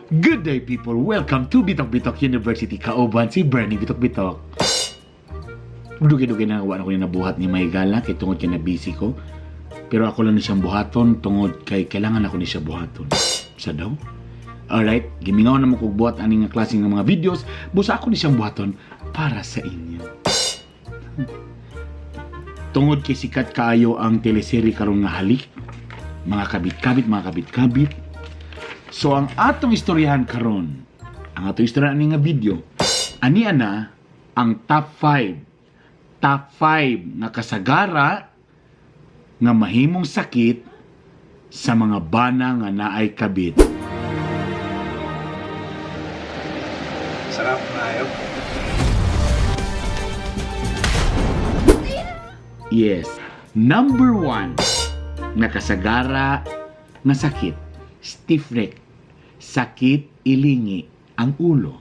Good day, people! Welcome to Bitok Bitok University. Kauban si Bernie Bitok Bitok. Dugay-dugay na wala ko yung nabuhat ni May Gala kay tungod kay na busy ko. Pero ako lang ni siyang buhaton tungod kay kailangan ako ni siya buhaton. Sa daw? Alright, gimingaw na mo kog buhat ani nga klase nga mga videos, busa ako ni siyang buhaton para sa inyo. Tungod kay sikat kaayo ang teleserye karon nga Halik, mga kabit-kabit, mga kabit-kabit. So ang atong istoryahan karon, ang atong istoryahan ani nga video, ani ana ang top 5. Top 5 nga kasagara nga mahimong sakit sa mga bana nga naay kabit. Sarap na ayaw. Yes. Number 1 nga kasagara nga sakit, stiff neck. Sakit ilingi ang ulo.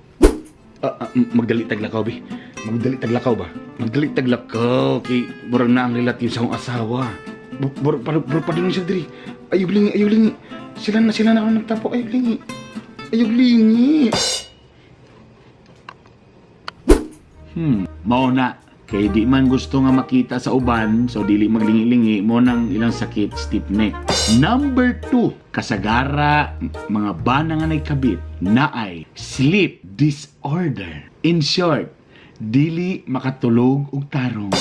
Magdali taglakaw bi. Magdali taglakaw ba? Magdali taglakaw kay murag na ang relative sa akong asawa. Murag pa din siya diri. Ayog lingi, ayog lingi. Sila na ako nagtapo, ayog lingi. Ayog lingi. Mao na. Kay di man gusto nga makita sa uban, so dili maglingi-lingi mo nang ilang sakit stiff neck. Number 2, kasagara mga bana nga nagkabit naay sleep disorder. In short, dili makatulog og tarong.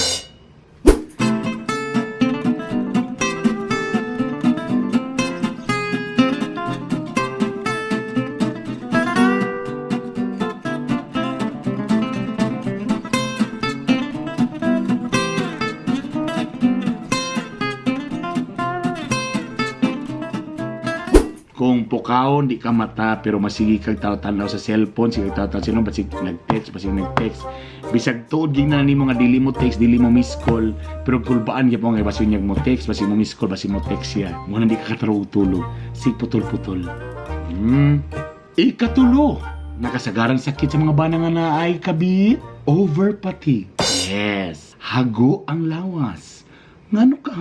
Kung pukawon di ka mata pero masigi kag tanaw sa cellphone, sige tanaw sa cellphone, basig nag-text, basig nag-text. Bisag tuod gyud na nimo nga dili mo text, dili mo miss call, pero kulbaan gyud nga basig niyag mo text, basig mo miss call, basig mo text siya. Mo na di ka katarong tulog, sig putol-putol. Ikatulo, nakasagarang sakit sa mga bana nga naay kabit, over fatigue. Yes, hago ang lawas. Ngano ka?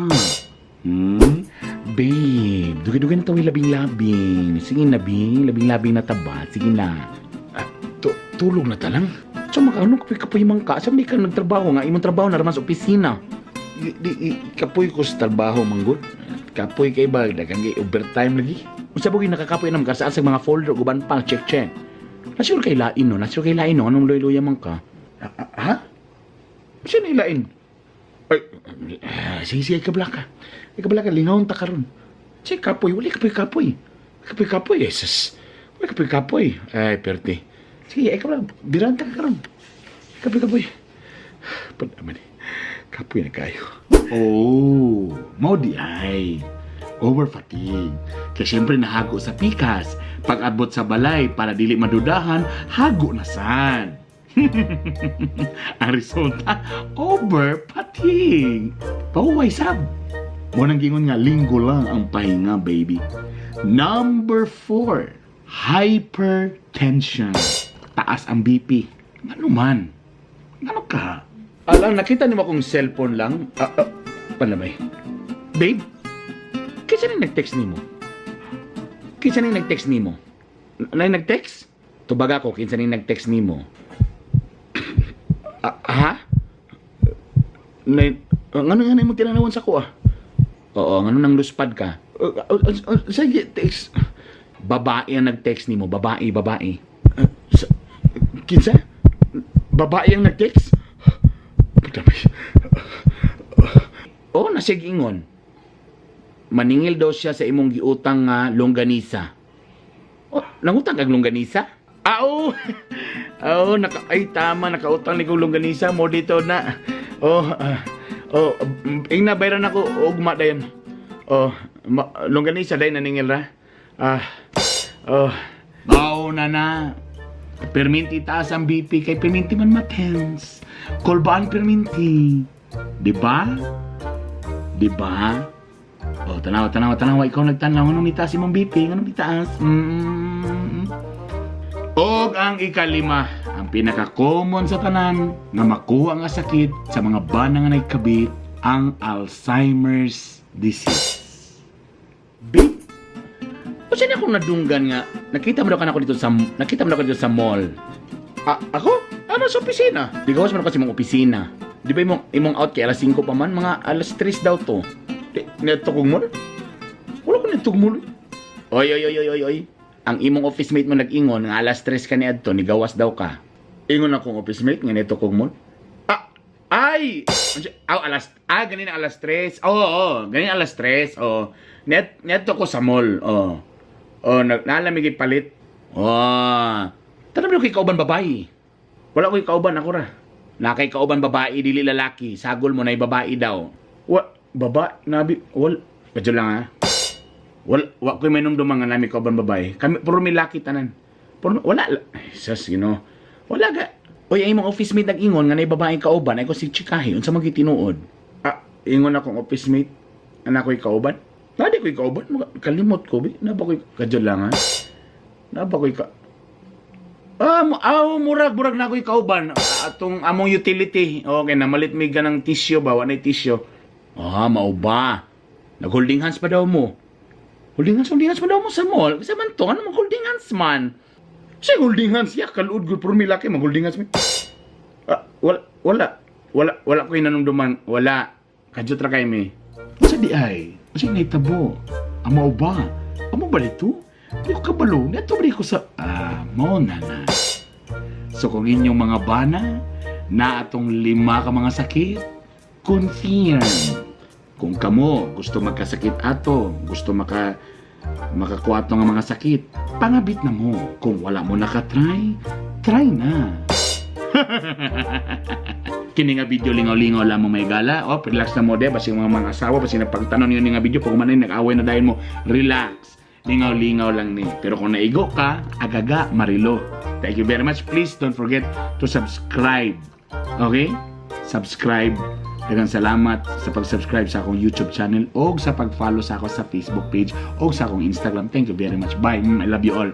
Babe, dugay-dugay na tawag labing-labing. Sige na, babe. Labing-labing na taba. Sige na. Ah, tulog na talang. So, maka, ano, kapoy kapoy man ka. Sa may ka nagtrabaho nga. Imong trabaho na raman sa opisina. Di, kapoy ko sa trabaho, manggod. Kapoy kay ba? Dagang kay overtime lagi. Unsa ba nakakapoy naman ka saan sa mga folder guban pa check check. Nasure kay lain no, nasure kay lain no, anong luya man ka? Ah, ah, ha? Siya na ilain? Ay, ah, sige, sige, kabla ka. Ay, kabla ka, lingaon ta karon. Sige, kapoy, wali kapoy, kapoy. Kapoy, kapoy, Jesus. Wali kapoy, kapoy. Ay, perte. Sige, ay, kabla, biranta ka karon. Kapoy, kapoy. Padaman eh. Kapoy na kayo. Oh, mao di ay. Over fatigue. Kaya siyempre nahago sa pikas. Pag abot sa balay para dili madudahan, hago na sad. Ang resulta, over fatigue. Pauway sab. Mo nang gingon nga linggo lang ang pahinga, baby. Number 4, hypertension. Taas ang BP. Ano man? Ano ka? Alam, nakita niyo akong cellphone lang. Ah, ah, palamay. Babe, kinsa ni nag-text nimo? Kinsa ni nag-text nimo? Nay nag-text? Tubag ako, kinsa ni nag-text nimo? Ah, ha? Nay, ngano nga na imong tinanawan sa ko ah? Oo, ngano nang luspad ka? Sige, text. Babae ang nag-text nimo, babae, babae. Kinsa? Babae ang nag-text? Puta. Oh, nasigingon. Maningil daw siya sa imong giutang nga longganisa. Oh, nangutang kag longganisa? Ah, oo. Oh, naka, ay tama, nakautang ni kong longganisa mo dito na. Oh, ah, oh, ing na bayran ako ugma dayon. Oh, longganisa dayon naningil ra. Ah. Oh, mao na na. Perminti taas ang BP kay perminti man matens. Kolbaan perminti. Di ba? Di ba? Oh, tanawa, tanawa, tanawa. Ikaw nagtanaw. Anong nitaas imong BP? Anong nitaas? Og ang ikalima, ang pinaka-common sa tanan nga makuha nga sakit sa mga bana nga nagkabit, ang Alzheimer's disease. Babe, Unsa na akong nadunggan nga nakita mo daw ka dito sa mall. Ah, ako? Ano sa opisina? Di gawas man ako sa imong opisina. Di ba imong out kay alas 5 pa man, mga alas 3 daw to. Di, niadto kog mall? Wala ko niadto mall. Oy, oy, oy, oy, oy, oy. Ang imong office mate mo nag-ingon nga alas 3 ka niadto, ni gawas daw ka. Ingon akong office mate nga niadto kog mall. Ah, ay! Aw, ganin alas 3. Oo, oo, ganin alas 3. Oo. Niadto ko sa mall. Oo. Oh, naalamig palit. Oh. Tanong mo kay kauban babae. Wala ko'y kauban, ako ra. Na kay kauban babae, dili lalaki. Sagol mo na babae daw. Wa, baba, nabi, wal. Medyo lang ha. Wal, wa ko'y may numduman nga nami kauban babae. Kami, puro mi laki tanan. Puro, wala. Ay, sus. Wala ga. Oy, ay imong office mate nag-ingon nga nay babae kauban, ay ko si Chikahi, unsa man tinuod? Ah, ingon akong office mate, anak ko'y kauban. Nadi ko'y kauban, kalimot ko, bi. Naba ko'y, kadyo lang ha. Naba ko'y ka, Ah, murag na ako'y kauban. Atong among utility. Okay, namalit mi ganang tissue ba? Wa na tissue. Ah, mao ba? Nag-holding hands pa daw mo. Holding hands pa daw mo sa mall. Kasi man to, ano mag-holding hands man? Siya holding hands, ya, kaluod gud pero mi laki mag-holding hands mi. Ah, wala, wala. Wala, wala ko'y nanumduman. Wala. Kadyot ra kay mi. Unsa di ay? Unsa nahitabo? Amo ba? Amo ba dito? Di ko kabalo. Neto ba di ko sa... Ah, mao na na. So kung inyong mga bana na atong lima ka mga sakit, confirm. Kung kamo gusto magkasakit ato, gusto makakuha ato nga mga sakit, pangabit na mo. Kung wala mo nakatry, try na. Kini nga video, lingaw-lingaw lang mo, may gala. Oh, relax na mo de, basi mga asawa, basi na pagtanon yun nga video, pag umanay, nag-away na dahil mo, relax. Lingaw-lingaw lang ni. Pero kung naigo ka, agaga, marilo. Thank you very much. Please don't forget to subscribe. Okay? Subscribe. Daghang salamat sa pag-subscribe sa akong YouTube channel o sa pag-follow sa ako sa Facebook page o sa akong Instagram. Thank you very much. Bye. I love you all.